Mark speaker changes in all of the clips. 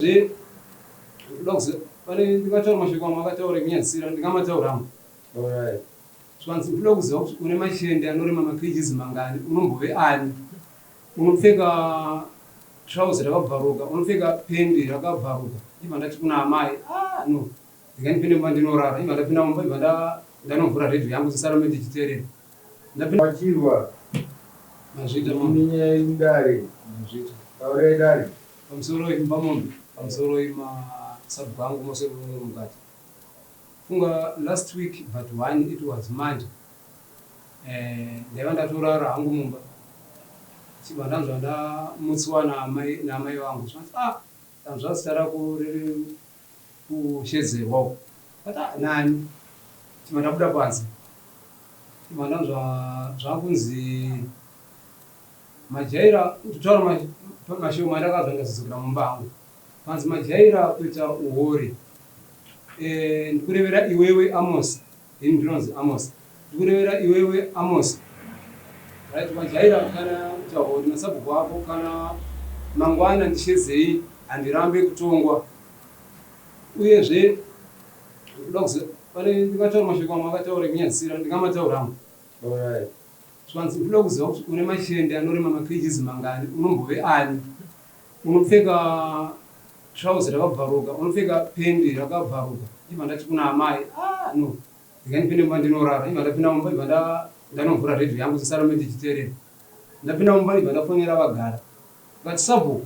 Speaker 1: Zve ndoda kuziva pane ndingataura mashoko amwe akataura ekunyadzisira ndingamataura hangu.
Speaker 2: Alright.
Speaker 1: Zvanzi ndoda kuziva kuti une machende anorema makgs mangani unombove ani unopfeka trouse rakabvaruka unopfeka pendi rakabvaruka ndibva ndati kuna amai ah no ndingandipinde mumba ndinorara ndibva ndapinda mumba ndibva ndanovhura radio yangu ndisarame ndichiteerera ndapinda
Speaker 2: Wachirwa.
Speaker 1: Mazviita
Speaker 2: Ine
Speaker 1: mama.
Speaker 2: nyaya iri mudare.
Speaker 1: Mazviita.
Speaker 2: Taurai dare.
Speaker 1: Pamusoroi vaMombe, pamusoroi masabhuku angu mose muri mukati. Funga last week but one it was Monday eh, ndaiva ndatorara hangu mumba chibva ndanzwa ndamutsiwa naamai naamai vangu zvanzi ah tanzwa zita rako riri kushedzerwa uko but ah nani chibva ndabuda panze chibva ndanzwa zvakunzi Majaira kutaura mashoma andakazwa ndikazodzokera mumba hangu. Panzi majaira kuita uori. Eh, ndikurevera iwewe Amos. Ini ndinonzi Amos. Ndikurevera iwewe Amos. Right, majaira kana kuita uori nasabhuku wako kana mangwana ndishedzei handirambe kutongwa. Uyezve ndoda kuziva pane ndingataura mashoko amwe akataura ekunyadzisira ndingamataura hangu.
Speaker 2: Alright.
Speaker 1: Zvanzi ndoda kuziva kuti une machende anorema makgs mangani unombove ani unopfeka trouse rakabvaruka unopfeka pendi rakabvaruka ndibva ndati kuna amai ah no ndingandipinde mumba ndinorara ndibva ndapinda mumba ndibva ndanovhura radio yangu ndisarame ndichiteerera ndapinda mumba ndibva ndafonera vagara but sabhuku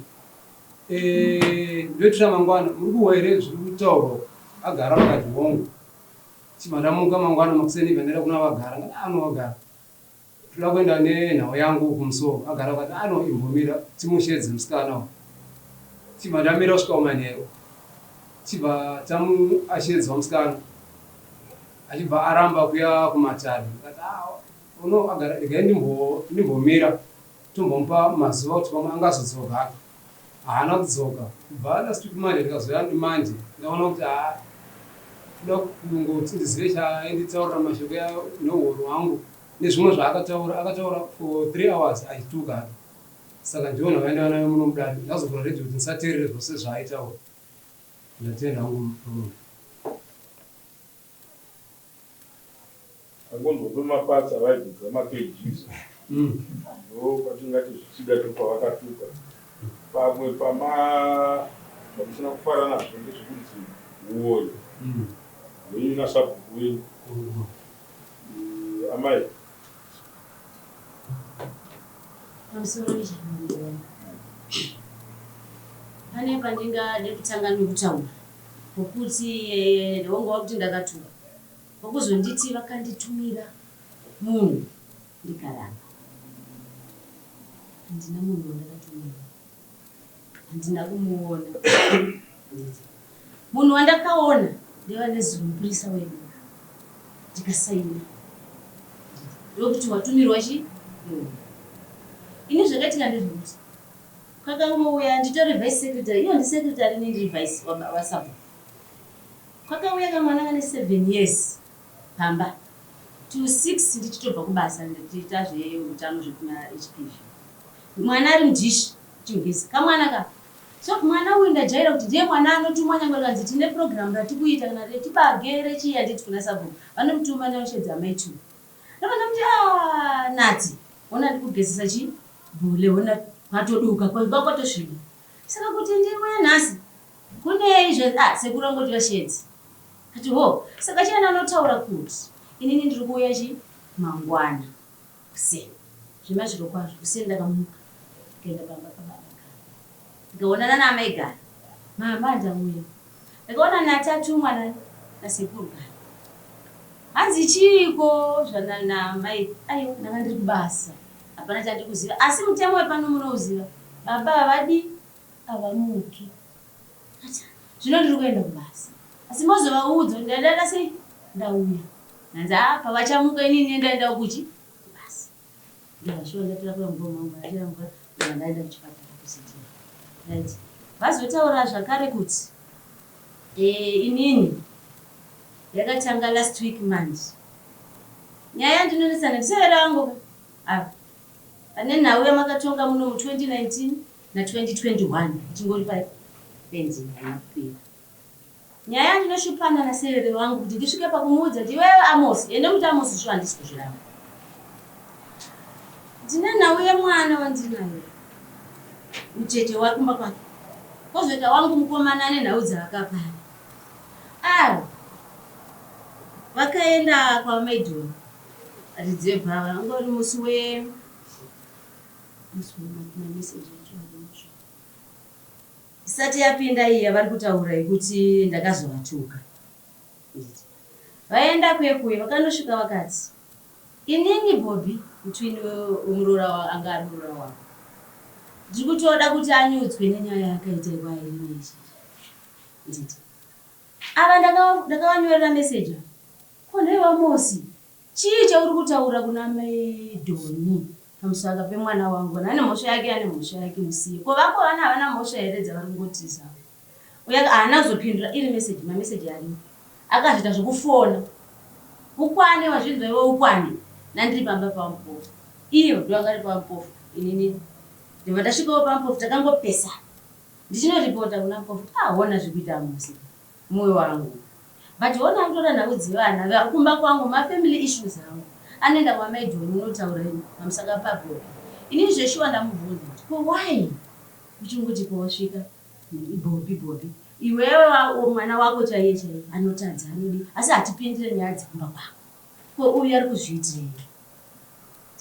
Speaker 1: eh, ndoitira mangwana muri kuhwa here zviri kutaurwa agara vakati hongu Chibva ndamuka mangwana makuseni ibva ndaenda kuna vagara ndati ano vagara toda kuenda nenhau yangu kumusoro agara vakati ano imbomira timushedze musikana uyu chibva ndamira kusvika kumanheru chibva tamuashedzwa musikana achibva aramba kuya kumatare ndikati ah, uno agara regai ndimbomira tombomupa mazuva kuti pamwe angazodzoka hake Haana kudzoka kubva last week Monday ndikazouya Monday ndaona kuti haa kuda kungoti ndizive chaainditaurira mashoko neuhoro hwangu nezvimwe zvaakataura akataura for three hours achituka hake saka ndiyo nhau yandaiva nayo muno mudare ndazovhura radio kuti ndisateerere zvose zvaaitaura ndatenda hangu murume.
Speaker 3: Tangonzwa kwemapatsa vaibvunza maKGs ndo patingati zvichida ndopavakatuka. Pamwe pama zvamusina kufara nazvo ndezvekunzi huwori hwenyu nasabhuku wenyu amai.
Speaker 4: Pamusoro nechamambo pane pandingade kutanga nokutaura pokuti hongu wakuti ndakatuka Kwakuzonditi vakanditumira munhu ndikaramba. Handina munhu wandakatumirwa. Handina kumuona. Handiti. Munhu wandakaona ndaiva nezuro mupurisa wedu. Ndikasaina. Ndokuti watumirwa chi munhu. Ini zvakaitika ndezvekuti kwakangouya nditori vice secretary iyo ndisecretary ini ndiri vice wasabhuku. Kwakauya kamwana kane seven years pamba to six ndichitobva kubasa ndichiita zveutano zvekuna HPV. Mwana ari mudish chimugeza kamwana ka so mwana uyu ndajaira kuti ndiye mwana anotumwa nyangwe rikanzi tine program ratikuita kana rechibage rechii handiti kuna sabhuku vanomutuma neoshedza amai two ndobva ndamuti ah Natty hona ndikugezesa chii bhule hona kwatoduka kwaiva kwatosviba saka kuti ndiuye nhasi Kune izvo ah sekuru angoti vashedzi. Ati hoo saka chiyani anotaura kuti inini ndiri kuuya chi mangwana kuseni. Zvemazvirokwazvo kuseni ndakamuka ndikaenda pamba pababa Gara ndikaonana naamai Gara. Mama ndauya. Ndakaona Natty atumwa nani nasekuru Gara. Hanzi chiiko zvana naamai aiwa ndanga ndiri kubasa hapana chandiri kuziva asi mutemo wepano munouziva baba havadi Havamuki. Acha, zvino ndiri kuenda kubasa. Asi mozovaudza kuti ndada sei? Ndauya. Ndanzi ah pavachamuka inini ndaenda kuchi? Kubasa. Ndikashuwa ndatora kura mvura mangu ndachera mvura ndobva ndaenda kuchipatara kuCity. Right. Vazotaura zvakare kuti eh inini yakatanga last week manje. Nyaya yandinonetsana ndisevera vangu ka ava. Pane nhau yamakatonga muno mu 2019 na 2021 ichingori pai Fencing haina kupera. Nyaya ndinoshupana naserere wangu kuti ndisvike pakumuudza kuti iwewe Amos, ende muti Amos shuwa handisi kuzviramba. Ndine nhau yemwana wandinaye mucheche wakumba kwake, kwozoita wangu mukomana ane nhau dzaakapara. Avo vakaenda kwamaidhoni varidzi vebhava ungori musi we musi wemameseji acho acho. Isati yapinda iyi yavari kutaura yekuti ndakazovatuka. Vaenda kuye kuye vakanosvika vakati inini Bobby mutwini wemuroora anga ari muroora wangu ndiri kutoda kuti anyudzwe nenyaya yakaita ikwairine izvi. Nditi ava ndakavanyorera meseji ko nhai vaMosi chii chauri kutaura kuna mai Dhoni pamusaka pemwana wangu ane mhosva yake ane mhosva yake musiye ko vako vana havana mhosva here dzavari kungotiza uye haana kuzopindura iri meseji mameseji arimo akazviita zvekufona ukwane wazvinzwa iwe ukwane nandiri pamba pamupofu iyo ndo anga ari pamupofu inini ndibva ndasvikawo pamupofu takangopesana ndichinoripota kuna mupofu ahona zvekuita musi Moyo wangu. But hona anotora nhau dzevana kumba kwangu mafamily issues angu anoenda kwamai Dhoni unotaura pamusaka paBobby. Inini zveshuwa ndamubvunza kuti ko why uchingoti pawasvika Bobby Bobby iwewe mwana wako chaiye chaiye anotadza anodii asi hatipindire nyaya dzekumba kwako ko uyu ari kuzviitirei?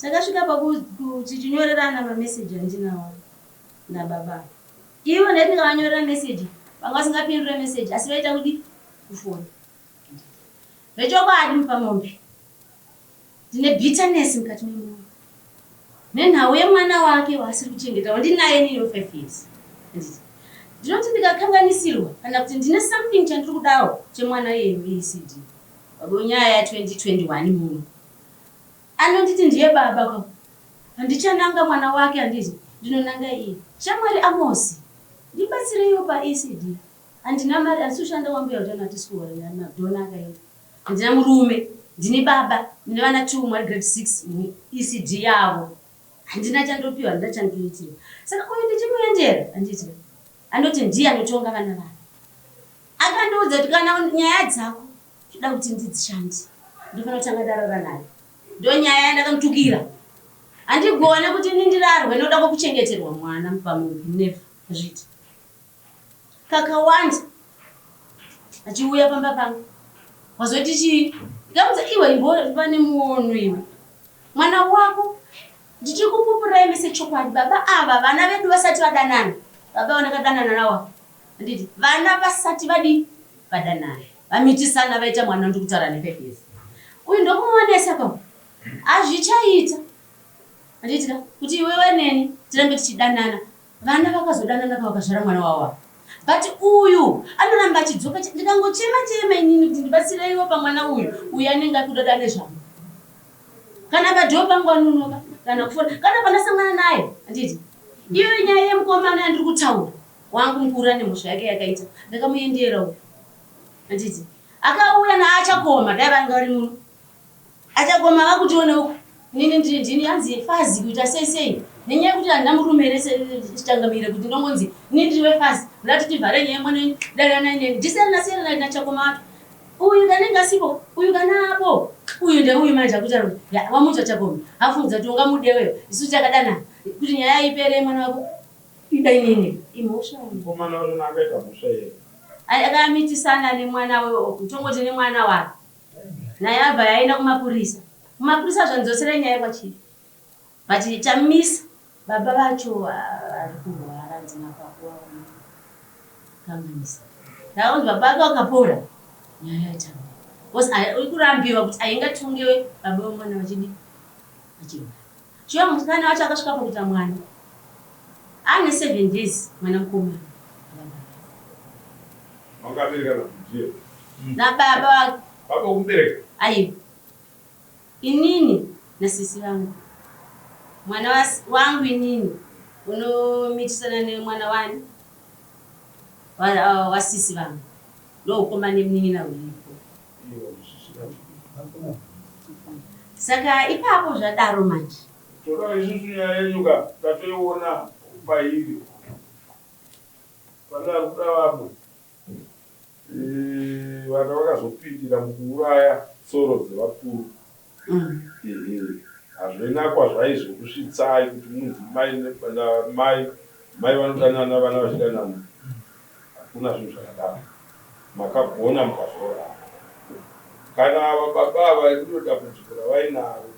Speaker 4: Takasvika pakuti tinyorerana mameseji andinawo nababa Ivo ndaiti ndikavanyorera message vanga vasingapindure message asi vaita kudi kufona. Zvechokwadi mupamombe ndine bitterness mukati memoyo nenhau yemwana wake waasiri kuchengeta wandinaye inini we 5 years. Handiti ndinoti ndikakanganisirwa kana kuti ndine something chandiri kudawo chemwana iyeyo weECD baba nyaya ya 2021 muno Anonditi ndiye baba ko handichananga mwana wake handiti ndinonanga iye. Shamwari Amosi ndibatsireiwo pa ECD handina mari handisi kushanda kwambuya utano hatisi kuhora madhona akaenda handina murume ndini baba ndine vana two umwe ari grade 6 mu ECD yavo handina chandopiwa handina chandoitirwa saka uyu ndichimuendera handiti anoti ndiye anotonga vana vake akandiudza kuti kana nyaya dzako Ndoda kuti ndidzishande. Ndofanira kutanga ndarara naye. Ndonyaya yandakamutukira. Handigone kuti ini ndirarwe noda kwekuchengeterwa mwana pamumbi never. Hazviiti. Kakawanda achiuya pamba pangu. Wazoti chii? Ndikamuudza iwe imbova nemuono iwe. Mwana wako ndichikupupurai mese chokwadi baba ava vana vedu vasati vadanana. Baba vandakadanana nawo Handiti vana vasati vadii vadanana vamitisana vaita mwana ndiri kutaura ne 5 years uyu ndokumuonesa ka hazvichaita handiti ka kuti iwewe neni tirambe tichidanana vana vakazodanana ka vakazvara mwana wavo but uyu anoramba achidzoka ndikangochema chema inini kuti ndibatsireiwo pamwana uyu uyu anenge akutoda nezvangu kana padhoo pangu anonoka kana kufona kana pandasangana naye handiti iyo nyaya yemukomana yandiri kutaura Wangu mukuru ane mhosva yake yakaita ndakamuendera uyu handiti akauya naachakoma dai vanga vari muno achakoma vakutiona uku nini ndini ndini hanzi fazi kuita sei sei nenyaya yekuti handina murume here changamire kuti ndongonzi nini ndiri wefazi ndoda kuti tivhare nyaya yemwana wenyu dananai neni ndisiyana siyana nachakoma wacho uyu kanenge asipo uyu kana apo uyu ndeuyu manje akutaura kuti wamuita chakoma afungidza kuti ungamudeweyo isu takadana kuti nyaya ipere mwana wako Ida inini imhosva.
Speaker 3: Mukomana wacho akaita mhosva here?
Speaker 4: Akamitisana nemwana tongoti nemwana wake. Naye abva yaenda kumapurisa. Kumapurisa zvandidzosera nyaya kwachiri. But chamisa baba vacho vari kurwara hanzi mapapu avo kanganisa. Ndakanzi baba vake vakapora nyaya yaitaura. Because uri kurambiwa kuti aingatongewe baba vemwana vachidi vachirwara. Shuwa musikana wacho akasvika pakuita mwana ane 7 days mwana mukomana
Speaker 3: Wakabereka naBudie.
Speaker 4: nababa vake
Speaker 3: Baba kumubereka.
Speaker 4: aiwa inini nasisi vangu mwana wangu inini unomitisana nemwana wani wasisi vangu ndoukoma nemunin'ina uripo Saka ipapo zvadaro manje.
Speaker 3: Toda isusu nyaya yenyu ka tatoiona pairi. Pane ari kuda vamwe eh, vana vakazopindira mukuuraya tsoro dzevakuru. Ehe, hazvina kwazvaizokusvitsai kuti munzi mai namai mai vanodanana vana vachidanana. Hakuna zvinhu zvakadaro. Makagona mukazorara. Kana ava baba ava rino dambudziko ravainaro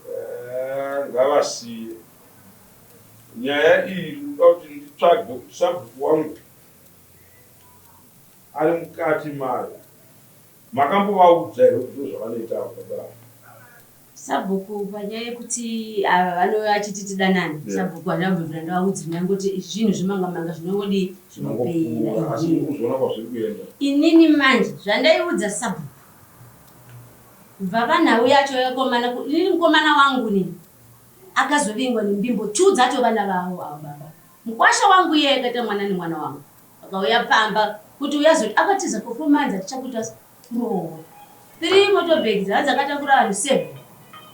Speaker 3: eh, ngavasiye nyaya iyi. Ndinoda kuti nditsvage kuti sabhuku wangu ari mukati mayo. Makambovaudza here kuti ndozvavanoita ava baba ava?
Speaker 4: Sabhuku panyaya yekuti ava vanouya achiti tidanane, sabhuku handina kumbobvira ndavaudza ndangoti zvinhu zvemanga manga zvinongodii
Speaker 3: zvinongopfuura asi
Speaker 4: zvinopera.
Speaker 3: muri kuzviona kwazviri kuenda.
Speaker 4: Inini manje zvandaiudza sabhuku kubva panhau yacho yekomana inini mukomana wangu nini akazovingwa nembimbo two dzacho vana vavo avo baba. Mukwasha wangu iye akaita mwana nemwana wangu akauya pamba kuti uyazoti akatiza for 4 months atichakuita kurohwa. Three motorbag dzava dzakatakura vanhu seven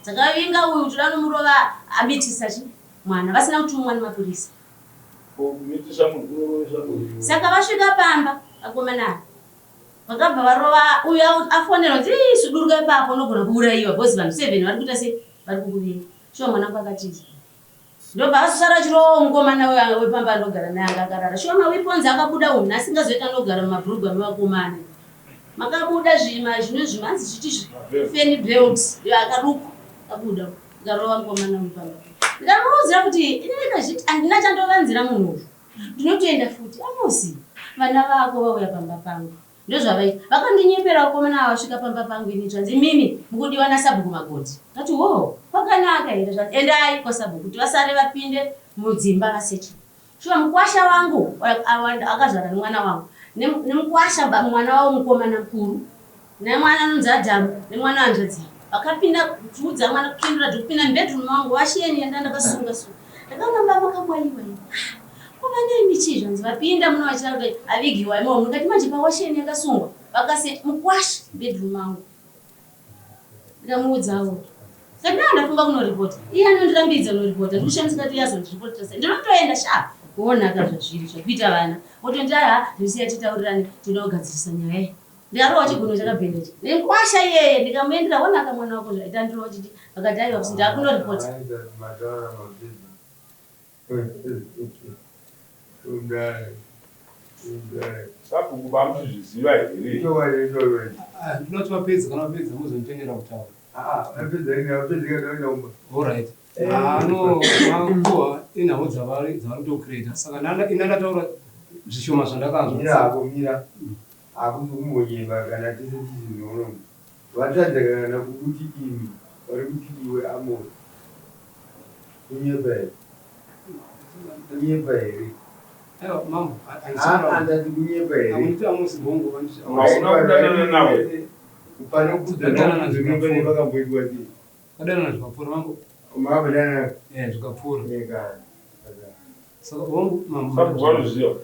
Speaker 4: dzakavinga uyu kuti vanomurova amitisa chi mwana vasina kutumwa nemapurisa.
Speaker 3: Ko kumitisa munhu kunorovesa munhu.
Speaker 4: Saka vasvika pamba vakomana ava vakabva varova uyu afonerwa kuti "Ii, suduruka ipapo unogona kuurayiwa because vanhu seven vari kuita sei vari kukuvinga." Shuwa mwana wangu akatiza ndobva azosara achirovawo mukomana wepamba anogara naye anga akarara. Shuwa maweapons akabuda umu nhasi ngazoita anogara mumabhurugwa mevakomana makabuda zvima zvino zvimanzi zvichi fanny belt iyo akarukwa akabuda ndikarova mukomana wepamba. Ndikamuudzira kuti inini kazviti handina chandovanzira munhu uyu, ndinotoenda futi. Amosi, vana vako vauya pamba pangu, ndozvavaita. Vakandinyepera vakomana ava vasvika pamba pangu ini zvanzi mimi mukudiwa nasabhuku Magoti. Ndati wo kwakanaka here? Zvanzi endai kwasabhuku kuti vasare vapinde mudzimba vaseche. Shuwa mukwasha wangu akazvara nemwana wangu nemukwasha mwana wavo mukomana mukuru nemwana anonzi Adhamu nemwana wanzvadzi yangu vakapinda kuudza mwana kupindura kupinda mubedroom mangu washeni yanda ndakasunga sunga. Ndakaona mba makabwaiwa ini kuva nemi chii? Zvanzi vapinda muno vachida kuti avigiwa imomo. Ndikati manje pawasheni yakasungwa vakase mukwasha bedroom mangu. Ndikamuudzawo saka ndaa ndafunga kunoripota, iye anondirambidza kunoripota. Ndikushamisika kuti iye azondiripotera sei. Ndinotoenda sha kuonaka zvazviri zvakuita vana votondi aha ndisiya titaurirane tinoda kugadzirisa nyaya iyi. Ndikarohwa chigunwe chakabhenda ichi nenkwasha iyeye. Ndikamuendera onaka mwana wako zvaita ndirova chiti vakati aiwa kuti ndakunoripota.
Speaker 2: Mataura mapedza. Kudai. Kudai.
Speaker 3: Sabhuku vamuchizviziva here?
Speaker 2: Chokwadi chokwadi.
Speaker 1: Ah, ndinoti vapedza, kana vapedza muzonditendera kutaura.
Speaker 2: Ah, vapedza ini vapedza kana kuenda.
Speaker 1: Alright. Ano makuhwa inhau dzavari kutocreata, saka ina ndataura zvishoma
Speaker 2: Mira
Speaker 1: zvandakanzwa.
Speaker 2: hako, mira. Hakuzi kumbonyeba kana tese tichizvinoona. Vatadza kana kukuti imi, vari kuti iwe Amos. Kunyepa here? Kunyepa here?
Speaker 1: Aiwa mambo.
Speaker 2: Ah, ndati kunyepa here?
Speaker 1: Amuniti Amosi Bongo vanditi.
Speaker 3: Hauna kudanana nawe?
Speaker 2: Pane kudzana zvinenge vakamboitwa chii?
Speaker 1: Kadanana zvikapfuura mambo.
Speaker 2: Makabadana
Speaker 1: Eh, zvikapfuura.
Speaker 2: neka.
Speaker 1: Saka hongu mambo.
Speaker 3: Sabhuku vanoziva.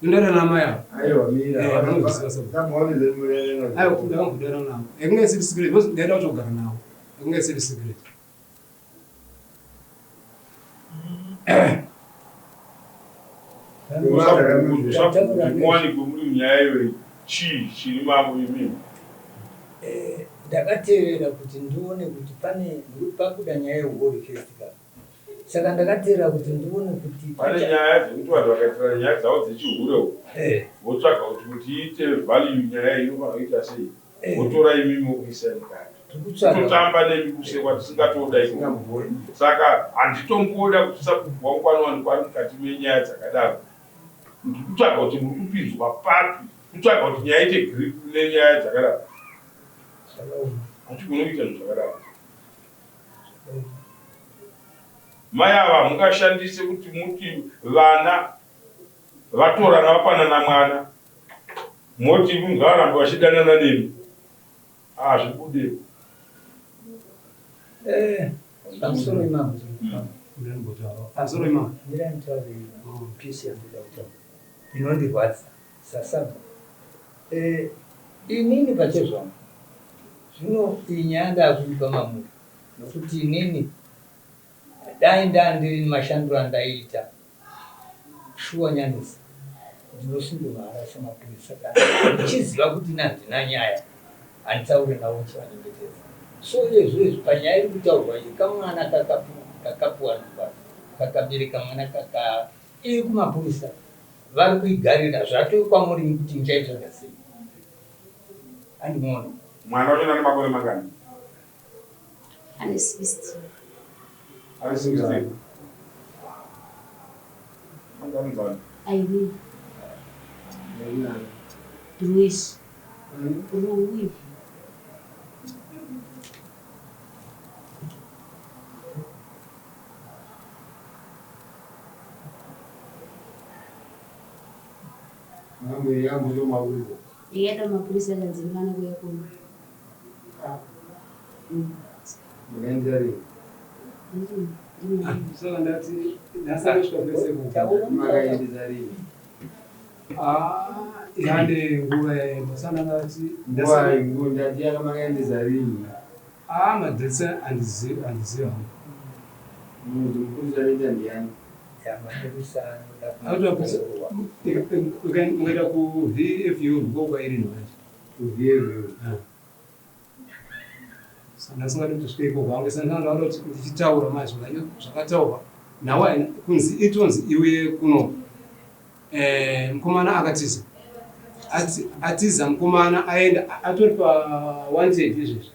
Speaker 1: Ndinodana namai ava.
Speaker 2: Aiwa mira.
Speaker 1: Eh, vanoziva sabhuku.
Speaker 2: Sabhuku vanoziva.
Speaker 1: Aiwa, ndakambodana navo. Yakunge isiri secret because ndaida kutogara navo. Yakunge isiri secret.
Speaker 3: Sabhuku kuti muwanikwe muri munyaya iyoyi, chii chiri mamo imimi?
Speaker 5: Ndakateerera kuti ndione kuti pane pabuda nyaya yeHoly Festival, saka ndakateerera kuti ndione kuti
Speaker 3: Pane nyaya dzekuti vanhu vakaitirana nyaya dzavo dzechihure uku, votsvaga kuti iite value nyaya iyi inofanira kuita sei, votora imimi vokuisai mukati,
Speaker 5: Tiri kutsvaga
Speaker 3: totamba nemi kusekwa tisingatoda ikoko. Saka handitomboda kuti sabhuku wangu anowanikwa ari mukati menyaya dzakadaro. Ndiri kutsvaga kuti muri kupinzwa papi, kutsvaga kuti nyaya ite grip nenyaya dzakadaro.
Speaker 5: Zvakaoma.
Speaker 3: Hatigoni kuita zvinhu zvakadaro.
Speaker 5: Zvakaoma.
Speaker 3: Mai ava hamungashandise kuti muti vana vatorana vapanana mwana, moti ngavaramba vachidanana nemi. Hazvibude.
Speaker 5: Pamusoro imambo.
Speaker 1: Pamusoro imambo.
Speaker 5: Mirai nditaure piece yandoda kutaura inondirwadza sasabhuku. Inini pachezvangu zvino iyi nyaya ndakuipa mamuri nokuti inini dai ndandiri mashandiro andaiita. Shuwa nyanisi ndinosindovara semapurisa kana ndichiziva kuti ini handina nyaya handitaure navo ndichivanyengetedza. So iyezvo izvi panyaya iri kutaurwa iyi kamwana kakapuwa number kakabereka mwana kaka iri kumapurisa vari kuigarira zvatove kwamuri kuti muchaitsvaga sei handimuona.
Speaker 3: Mwana wacho ane makore mangani?
Speaker 4: Ane 16.
Speaker 3: Ane 16. Anganzani?
Speaker 4: Irene. Luis. Rui.
Speaker 2: Mambo yangu ndo mapurisa.
Speaker 4: Ndikaenda mapurisa akanzi ndifana kuuya kuno.
Speaker 2: Makaendesa rini?
Speaker 1: Saka ndati nhasi anosvika pese ku.
Speaker 2: Makaendesa rini?
Speaker 1: Ah, yande nguva yaenda. Saka ndati
Speaker 2: Nguva nguva ndati yaka makaendesa rini?
Speaker 1: Ah, madates handizivi handizivi hangu.
Speaker 2: Munhu mupurisa anoita ndiani?
Speaker 5: Mapurisa anoda
Speaker 1: Autopsy.
Speaker 5: kuongororwa.
Speaker 1: Ukaenda ku VFU ndiko kwairi manje.
Speaker 2: KuVFU.
Speaker 1: Saka ndasingadi kuti svike ikoko hangu saka ndinoda kuti ndichitaura manje zvakataurwa nawo haina kunzi itonzi iuye kuno eh, mukomana akatiza Ati, atiza mukomana aenda atori pa wanted izvezvi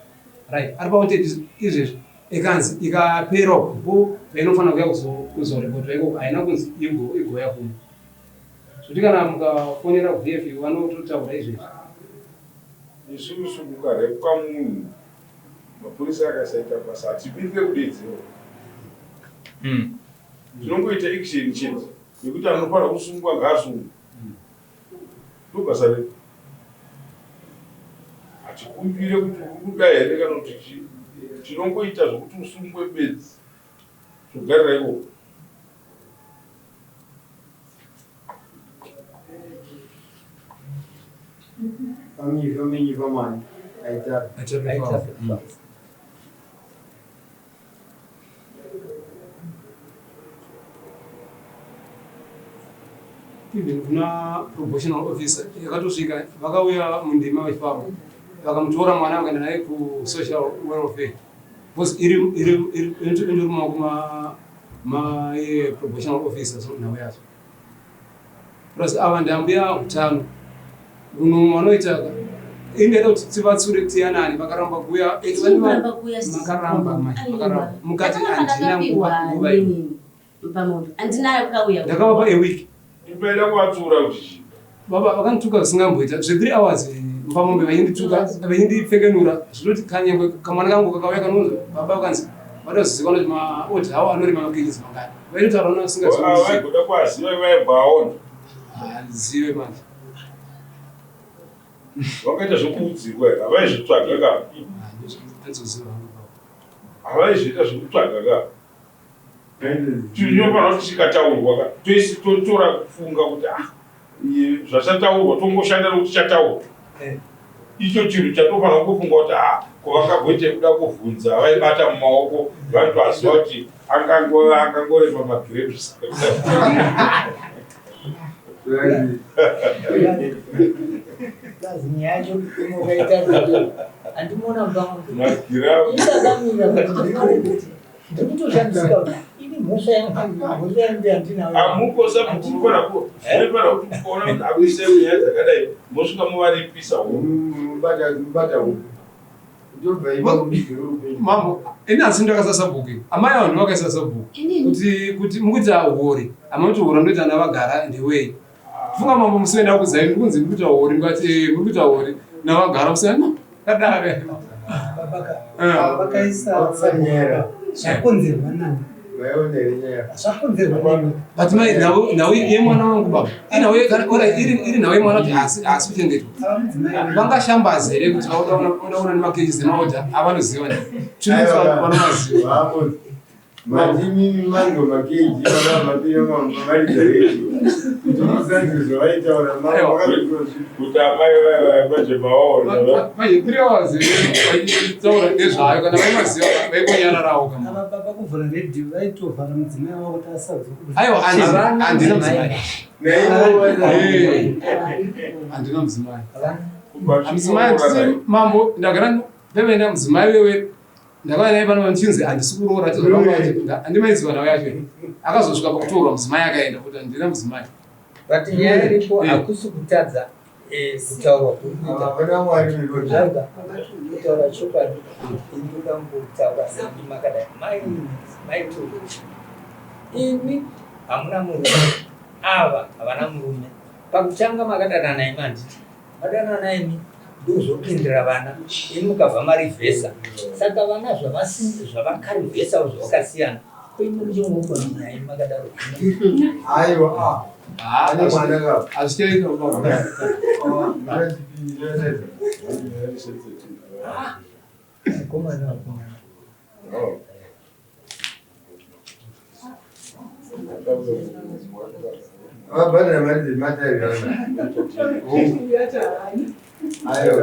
Speaker 1: right ari pa wanted izvezvi ikanzi ikapera uko painofanira kuya kuzorepotwa ikoko haina kunzi igouya kuno zvekuti kana mukafonera kuVFU vanototaura izvezvi.
Speaker 3: Isusu kukarepwa munhu mapurisa akasaita basa hatipinde kudedzerwa tinongoita action chete yekuti anofanira kusungwa ngaasungwe ndobasa redu hatikumbire kuti uri kuda here kana kuti chii tinongoita zvokuti usungwe bedzi zvogarira ikoko.
Speaker 1: Even kuna probational officer yakatosvika vakauya mundima vachifamba vakamutora mwana vakaenda naye kusocial welfare because iri iri iri iri mumaoko ma ma probational officer so nhau yacho plus ava ndambuya utano uno vanoita ini ndaida kuti tivatsure tiyanane vakaramba kuuya makaramba makaramba mukati handina nguva nguva iyi ndakavapa a week.
Speaker 3: Ipaida kuvatsura kuti chii?
Speaker 1: Baba vakandituka zvisingamboita zve 3 hours mupamombe vachindituka vachindipfekenura zvinoti kanyangwe kamwana kangu kakauya kanonzi baba vakanzi vada kuzizikanwa kuti maodha awo anorema makgs mangani vaitotaura
Speaker 3: vana vasingazivi Vaigona kuaziva vaibva aona.
Speaker 1: Handizive manje.
Speaker 3: Vakaita zvekuudzirwa here? Havaizvitsvaga ka?
Speaker 1: Handizoziva hangu baba.
Speaker 3: Havaizviita zvekutsvaga ka? Tinofanira kuti chikataurwa ka toisi totora kufunga kuti ah zvachataurwa tongoshanda nokuti chataurwa eh. Icho chinhu chatofanira kufunga kuti ah ko vangagoite kuda kuvhunza vaibata mumaoko vanotoaziva kuti angangorema magrapes.
Speaker 5: Nyaya yacho inokaita andimona mbakamira kuti ndikutoshandisika kuti ini mhosva yangu mhosva yangu yandinayo.
Speaker 3: Amukosa munofanira kuti mukaona kuti akuisai munyaya dzakadai mosvika movaripisa
Speaker 2: Mubata huku. Ndobva ipapo mubviro upenyu.
Speaker 1: Mambo, ini asi ndakaisa sabhuku. Amai avo ndovakaisa sabhuku. Kuti kuti mukuita huori. Amai kuti huori ndoita ana vagara ndewei. Funga mambo musi wenda kuzai ndikunzi ndikuita huori ndikati eh muri kuita huori navagara musana. Kadare.
Speaker 6: Babaka vakaisa
Speaker 2: Nyera.
Speaker 6: zvakonzerwa nani?
Speaker 2: Vaiona here nyaya?
Speaker 6: Zvakonzerwa nani?
Speaker 1: But mai nhau nhau yemwana wangu baba. Inhau kana ora iri iri nhau yemwana kuti asi asi kuchengetwa.
Speaker 6: Ava mudzimai
Speaker 1: Vangashambaza here kuti vaoda kuona nemakeji emaodha avanoziva ne. Chiri kuti vanomaziva.
Speaker 2: Vapo. Madimimi mango makeji vava mapira maridza redio kuti musanzwe zvavaitaura
Speaker 3: kuti amai vaya manje mawaona
Speaker 1: Manje 3 hours vachitaura nezvayo kana vaimaziva vaikonyararawo kama.
Speaker 6: Ava baba kuvhura redhiyo vaitovhara mudzimai wavo kuti asanzwe kuti-
Speaker 1: Aiwa,
Speaker 5: Havana
Speaker 1: handina
Speaker 5: mudzimai.
Speaker 1: mudzimai.
Speaker 2: naivo
Speaker 1: Handina mudzimai.
Speaker 5: Havana.
Speaker 1: Mudzimai handisi mambo ndagara pemene mudzimai wewe ndakauya naye pano ndichinzi handisi kuroora handimaiziva nawe yacho akazosvika pakutorwa mudzimai akaenda kuti handina mudzimai.
Speaker 5: But nyaya iripo
Speaker 1: Eh.
Speaker 5: hakusi kutadza kutaurwa kuri kuita
Speaker 2: havana mwari
Speaker 5: Zvanga kutaura chokwadi indoda kungotaura semi makadai mai mai tu imi hamuna murume ava havana murume pakutanga makadanana imi handiti madanana imi ndozvopindira vana imi mukabva marivhesa saka vana zvavakarivhesawo zvavakasiyana ko imi muchingogona nyaya imi makadaro
Speaker 2: aiwa ane mwana ka
Speaker 1: Hazvichaita baba.
Speaker 5: Vakomana vakomana
Speaker 2: vabhadhara mari dzematare aiwa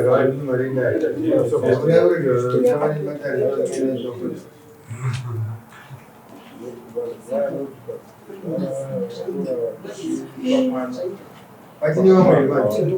Speaker 2: matare. Pachine vamwe vemanje.